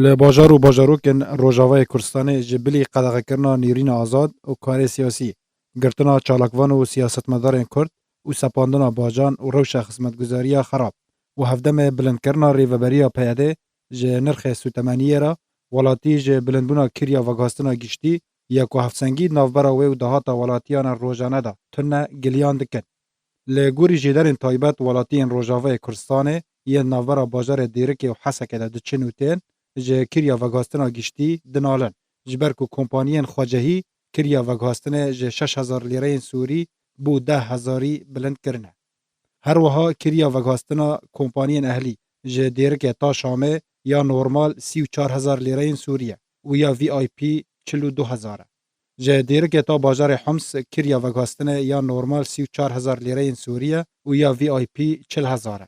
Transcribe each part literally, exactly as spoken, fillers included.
Li bajar û bajarokên Rojavayê Kurdistanê ji bilî qedexekirina nêrîna azad û karê siyasî, girtina çalakvan û siyasetmedarên Kurd û sepandina bacan û rewşa xizmetguzariya xerab û hevdemê bilindkirina rêveberiya P Y D ji nirxê sûtemeniyê re, welatî ji bilindbûna kiriya veguhastina giştî ya ku hevsengî navbera wê û dahata welatiyan a rojane de tune giliyan dikin. Li gorî jêderên taybet, welatiyên Rojavayê Kurdistanê yên navbera bajarê Dêrikê û Hesekê de diçin û tên, ji kiriya veguhastina giştî dinalin, ji ber ku kompaniyên xwecehî kiriya veguhastinê ji şeş hezar lîreyên Sûrî bo deh hezarî bilind kirine. Her wiha kiriya veguhastina kompaniyên ehlî ji Dêrikê ta Şamê ya normal sî û çar hezar lîreyên Sûrî ye û ya V I P çil û du hezar e. Ji Dêrikê ta bajarê Homs kiriya veguhastinê ya normal sî û çar hezar lîreyên Sûrî ye û ya V I P çil hezar e.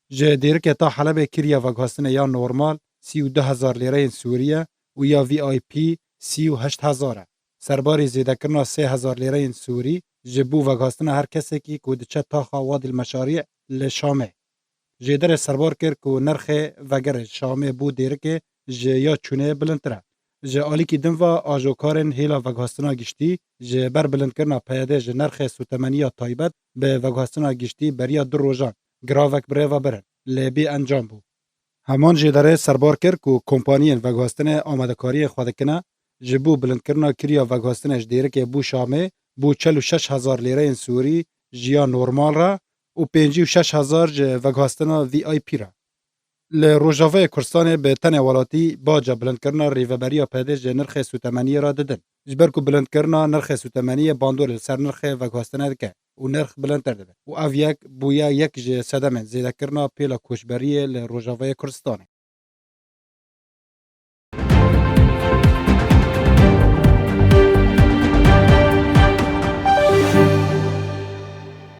Ji Dêrikê ta Helebê kiriya veguhastinê ya normal sî û du hezar lîreyên Sûrî ye û ya V I P sî û heşt hezar e. Serbarî zêdekirina sê hezar lîreyên Sûrî ji bo veguhastina her kesekî ku diçe taxa Wadî Meşarî li Şamê. Jêderê serbar kir ku nirxê vegerê Şamê bo Dêrikê ji ya çûnê bilindtir e. Ji alîkî din ve ajokarên hêla veguhastina giştî ji ber bilindkirina P Y D ji nirxê sûtemeniya taybet bi veguhastina giştî beriya du rojan giravek bi rê ve birin, lê bê encam bû. Heman jêderê serbar kir ku kompaniyên veguhastinê amadekariyên xwe dikine ji bo bilindkirina kiriya veguhastinê ji Dêrikê bo Şamê bo çil û şeş hezar lîreyên Sûrî ji ya normal re û pêncî û şeş hezar ji veguhastina V I P re. Li Rojavayê Kurdistanê bi tenê welatî baca bilindkirina rêveberiya P Y D ji nirxê sûtemeniyê re didin. Ji ber ku bilindkirina nirxê sûtemeniyê bandorê li ser nirxê veguhastinê dike û nirx bilindtir dibe û ev yek bûye yek ji sedemên zêdekirina pêla koçberiyê li Rojavayê Kurdistanê.